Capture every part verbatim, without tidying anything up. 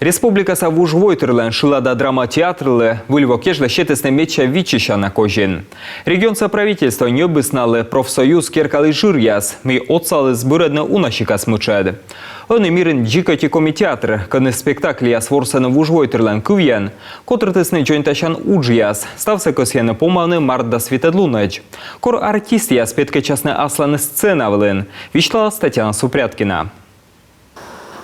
Республикаса вужвойтырлӧн шылада драма театрлы Выль во кежлӧ сетісны медся виччысяна козин. Регионса правительство ньӧбис налы профсоюз керкалысь жыръяс, мый отсаліс бырӧдны уна сикас мытшӧд. Ӧні мирын дзик ӧти коми театр, кӧні спектакльяс ворсӧны вужвойтырлӧн кывйӧн, котыртісны дзоньтасян уджъяс. Ставсӧ кӧсйӧны помавны март дас витӧд лунӧдз, кор артистъяс петкӧдчасны асланыс сцена вылын, висьталас Татьяна Супряткина.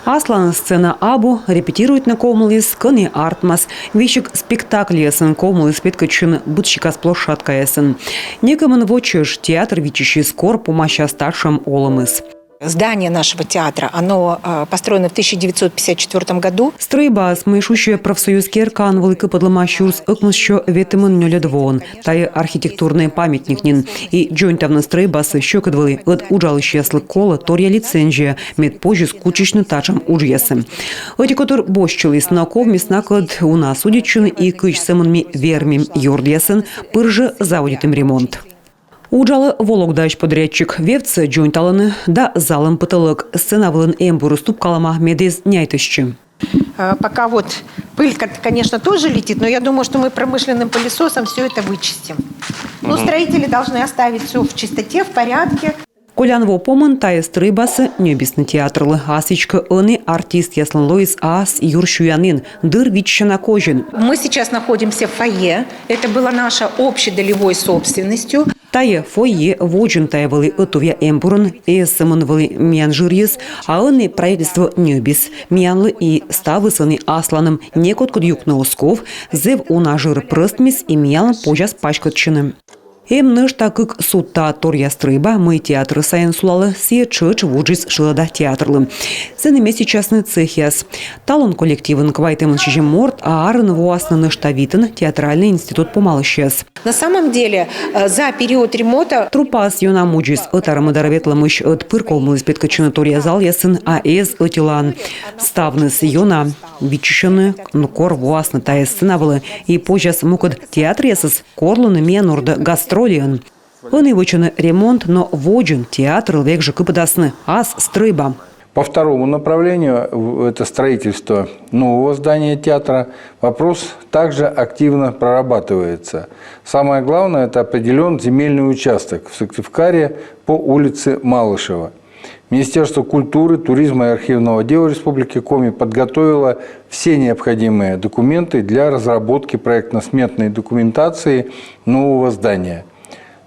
Асланыс сцена абу, репетируйтны ковмыліс, кӧні артмас. Весиг спектакльясӧн ковмыліс петкӧдчыны быд сикас площадкаясын. Некымын во чӧж театр виччысис, кор помасяс татшӧм олӧмыс. Здание нашего театра, оно э, построено в тысяча девятьсот пятьдесят четвёртом году. Стрӧйбаыс, мый шусьӧ профсоюз керкаын, вӧлі кыпӧдлӧма сюрс ӧкмыссё ветымын нёльӧд воын. Тайӧ архитектурнӧй памятник нин. И дзоньтавны стрӧйбасӧ сьӧкыд вӧлі, ӧд уджалысьяслы колӧ торъя лицензия, мед позис кутчысьны татшӧм уджъясӧ. Ӧти котыр босьтчыліс, но ковмис накӧд уна судитчыны, и кыдз сӧмын ми вермим ёрдъясӧн, пыр жӧ заводитім ремонт. Уджалӧ Вологдаысь подрядчик. Вевтсӧ дзоньталӧны да залӧн пӧтӧлӧк. Сцена вылын эмбурыс тупкалӧма, мед эз няйтӧстчы. Э, Пока вот пыль, ко- конечно, тоже летит, но я думаю, что мы промышленным пылесосом все это вычистим. Ну, строители должны оставить все в чистоте, в порядке. Колян во помын тайӧ стрӧйбасӧ ньӧбисны театрлы. А сідзкӧ, ӧні артистъяслӧн лоис ас юрсюянін, дыр виччысяна козин. Мы сейчас находимся в фойе. Это было наша общедолевой собственностью. Тайӧ фойе, водзын тайӧ вӧлі ӧтувъя эмбурын, эз сӧмын вӧлі миян жырйыс, а ӧні правительство ньӧбис. Миянлы и ставыс ӧні асланым, некодкӧд юкны оз ков, зэв уна жыр прӧстмис, и миянлы позяс паськӧдчыны. Эм нӧшта кык судтаа торъя стрӧйба, мый театр сайын сулалӧ, сійӧ тшӧтш вуджис шылада театрлы. Сэні меститчасны цехъяс. Талун коллективын квайтымын сизим морт, а арын воасны нӧшта витӧн театральнӧй институт помалысьяс. На самом деле, э, за период ремонта труппаыс ёна мудзис. Ӧтарӧ-мӧдарӧ ветлӧмысь ӧд пыр ковмыліс петкӧдчыны торъя залъясын, а эз ӧтилаын. Ставныс ёна виччысьӧны, но кор воасны тайӧ сцена вылӧ и позяс мукӧд театръясӧс корлыны миян ордӧ гастрольӧн. Ӧні вӧчӧны ремонт, но водзын театрлы век жӧ кыпӧдасны ас стрӧйба. По второму направлению, в- это строительство нового здания театра, вопрос также активно прорабатывается. Самое главное, это определен земельный участок в Сыктывкаре по улице Малышева. Министерство культуры, туризма и архивного дела Республики Коми подготовило все необходимые документы для разработки проектно-сметной документации нового здания.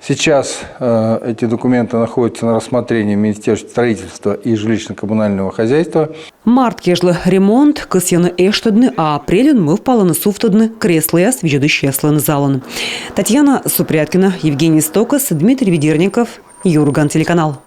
Сейчас э, эти документы находятся на рассмотрении Министерства строительства и жилищно-коммунального хозяйства. Март кежлӧ ремонт кӧсйӧны эштӧдны, а апрельын мӧвпалӧны сувтӧдны креслӧяс видзӧдысьяслӧн залын. Татьяна Супряткина, Евгений Стокас, Дмитрий Ведерников, «Юрган» телеканал.